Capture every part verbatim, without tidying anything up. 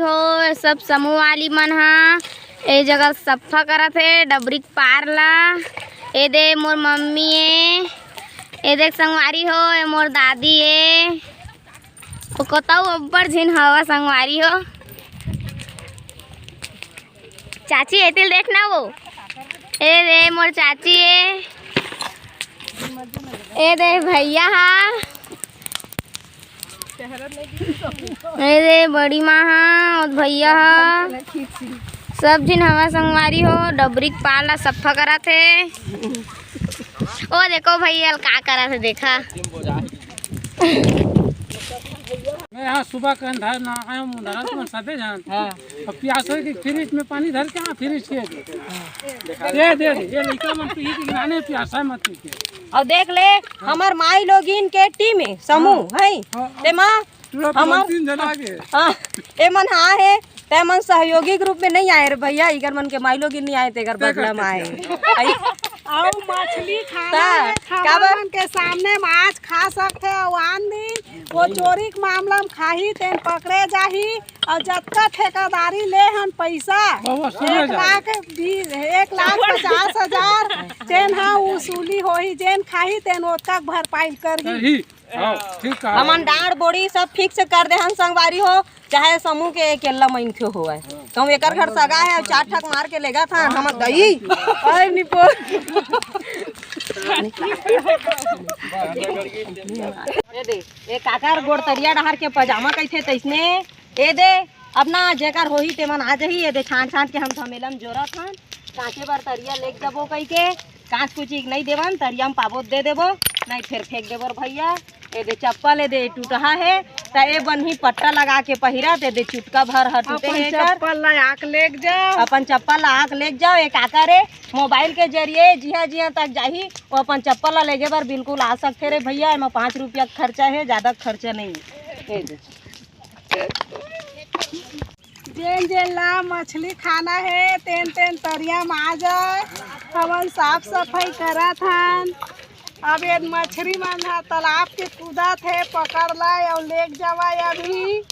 हो, सब समूह वाली मन ह ए जगह सफा करत हे डबरी के पार ला। ए दे मोर मम्मी ए, ए देख संगवारी हो, ए मोर दादी ए, ओ कतौ अब्बड़ झिन हवा संगवारी हो। चाची एतिल देख ना वो, ए दे मोर चाची ए, ए दे भैया हा, ए दे बड़ी माँ हा, ओ भैया हा, सब झिन हवा संगवारी हो, डबरी के पार ला सफा करत हे। ओ देखो भैया का करत हे, देखा। मैं यहाँ सुबह का अंधार ना आया हूँ, अंधारा तो सबे जानते हैं। हाँ। अब प्यासे की फ्रिज में पानी धर के, हाँ, फ्रिज के दे, दे दे, ये लइका मन पी के गिराने प्यासा मत पी के। अब देख ले, हमर माई लोगिन के टीम है, समूह हाँ। है। हाँ, तेमा हमर तीन जना के। हाँ, ए मन हाँ है, ते मन सहयोगी के रूप में नहीं आए रे भैया, इकर मन के माई लोगिन नहीं आए, तेकर तेकर बदला में आए। आई। अउ मछली खाना ता, है, काबर? खबर मन के सामने में आज खा सकथे, अउ आन दिन वो चोरी के मामला में खाही, तेन पकड़े जाही। अउ जतका ठेकेदारी ले हन पैसा, वो वसूले एक जाही। लाख बीस, एक लाख पचास हजार, तेन हा वसूली होही, जेन खाही, तेन ओतका भरपाई करही। करही। हाँ, ठीक कहा। हमन डांड़ बोड़ी सब फिक्स कर दे हन संगवारी हो, चाहे समूह के अकेला मनखे होवय। कहूँ एकर घर सगा है, चार ठक मार के लेगा था, हम दई। अरे निपो। ये दे, ये काकर गोड़ तरिया डहर के पजामा कइसे तइसने। ए दे, अब ना जेकर होही तेमन आ जही। ए दे, छान छान के हम धमेला म जोरत हन। कांचे बर तरिया लेग जबो कहिके, कांच कुची के नइ देवन, तरिया म पाबो त दे देबो, नइ फेर फेंक देबो रे भैया। ए दे चप्पल, ए दे टूटहा हे, त ए बनही पट्टा लगा के पहिरा, त ए दे चुटका भर ह टूटे अपन हे एकर। चप्पल ला आक लेग जाओ। अपन चप्पल ला आक लेग जाओ। ए काकर ए मोबाइल के जरिए जिहां जिहां तक जाही, वो अपन चप्पल ला लेगे बर बिल्कुल आ सकथे रे भैया। एमा पाँच रुपया के खर्चा हे, ज्यादा खर्चा नहीं हे। ए दे। जेन जेन ला मछली खाना हे, तेन तेन तरिया म आ जाए। हमन साफ सफाई करत हन। अब ये मछली मन ह तालाब के कूदत हे, पकड़ ला अउ लेग जावा अभी।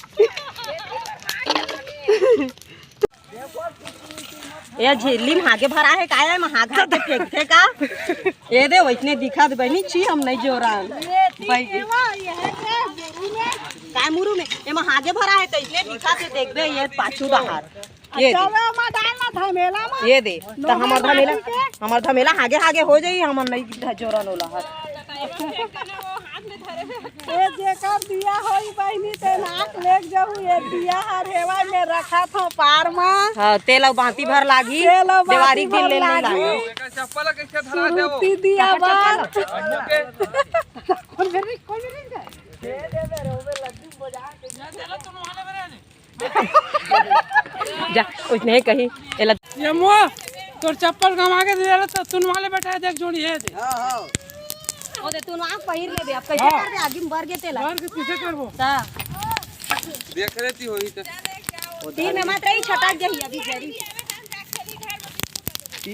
ये झिल्ली म हागे भरा हे का? ये म हाग हाग के फेंकथे का? ये दे, वइसने दिखत बनी छी, हम नहीं जोरान। भाई, काय मुरू में? ये म हागे भरा हे, त इसने दिखत हे, देखबे, ये पाछू डहार। ये दे। चलो, ओमा डाल ना, धमेला म। ये दे, त हमर धमेला, हमर धमेला हागे हागे हो जाई, हमर नहीं जोरान ओला हर। ए जेकर बिया होई बहिनी, तेन आक लेग जाहू, ए बिया हर हेवय में रखत हो पार म। हाँ, तेल अउ बाती भर लागी, तेल अउ बाती देवारी के दिन भर ले नइ लागी। लागी। एकर चप्पल कइसे धरा देबो? सुरुती दिया काकर बा। चप्पल? जा, उसने कही, एला ये मो, तोर चप्पल गमा के दे रहा, तो तुन वाले बैठा है, देख जोड़ी है, देख। ओ दे, तुन आँख पहिर लेबे, अब कैसे हाँ। करबे? आगे में बर गे तेला। बर के पीछे करबो। ता। देख रहे थी वही तो। तीन में मत रही, छटक जाही अभी जरी।